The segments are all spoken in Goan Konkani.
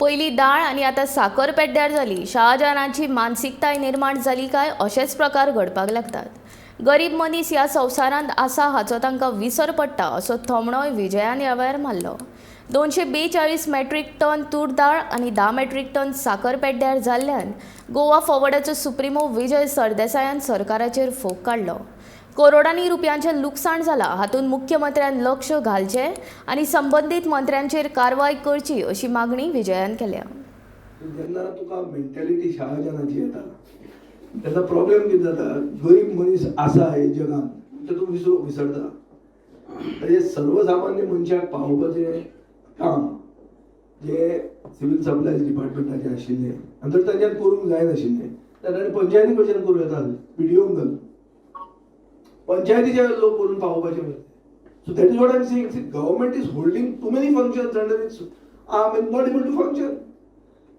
पयलीं दाळ आनी आतां साकर पेड्ड्यार जाली. शाहजहानाची मानसिकताय निर्माण जाली काय अशेच प्रकार घडपाक लागतात. गरीब मनीस ह्या संवसारांत आसा हाचो तांकां विसर पडटा, असो थोमणोय विजयान ह्या वेळार मारलो. 242 मॅट्रीक टन तूर दाळ आनी 10 मॅट्रीक टन साकर पेड्ड्यार जाल्ल्यान गोवा फॉवर्डाचो सुप्रिमो विजय सरदेसायान सरकाराचेर फोग काडलो. करोडांनी रुपयांचें लुकसाण जालां, हातूंत मुख्यमंत्र्यान लक्ष घालचें आनी संबंदीत मंत्र्यांचेर कारवाय करची, अशी मागणी विजयान केल्या. जेन्ना तुका मेंटॅलिटी शहाजहानाची येता तेन्ना प्रॉब्लेम कितें जाता? गरीब मनीस आसा हे जगान ते तूं विसरता. म्हणजे सर्वसामान्य मनशाक पावोवपाचें काम जे सिवील सप्लायज डिपार्टमेंटाचें आशिल्लें आनी जर तांच्यान करूंक जायनाशिल्लें जाल्यार ताणें पंचायती कडच्यान करूं येता, पिडिओंक घालून पंचायतीचे लोक करून पावोवपाचे. So that is what I am saying, government is holding too many functions under its arm and not able to function.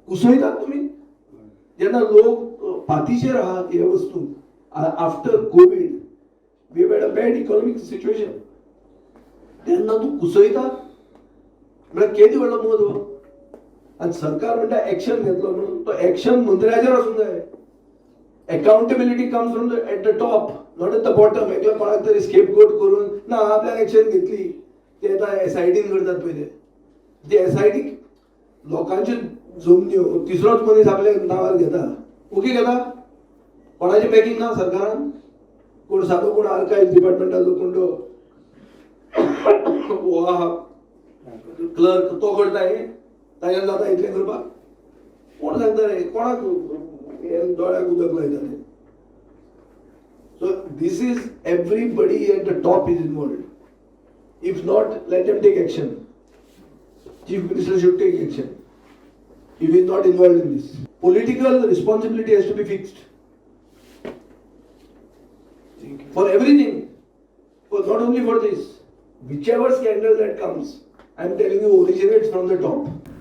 कुसयतात तुमी. जेन्ना लोक पातीचेर आहात हे वस्तू, after Covid we had a bad economic situation, तेन्ना तूं कुसयता म्हळ्यार केदी व्हडलो मद हो. आनी सरकार म्हणटा एक्शन घेतलो म्हणून, तो एक्शन मंत्र्याचेर आसूंक जाय. Accountability comes from the at the top, not at the bottom. एकल्या कोणाक तरी स्केप गोट करून ना आपल्याक एक्शन घेतली. ते आतां एसआयटीन करतात पळय, ते एसआयटी लोकांच्यो जमन्यो तिसरोच मनीस आपल्या नांवार घेता, ओगी घेता. कोणाचें बॅकिंग ना सरकारान. कोण सादो, कोण आर्कायव्ह डिपार्टमेंटाचो कोण तो हो आहा क्लर्क, तो करता हें. ताज्यान जाता इतलें करपाक? कोण सांगता रे कोणाक हे दोळ्याक उदक लायता ते? So this is everybody at the top is involved. If not, let them take action. Chief Minister should take action if he is not involved in this. Political responsibility has to be fixed for everything, for not only for this. Whichever scandal that comes, I am telling you, originates from the top.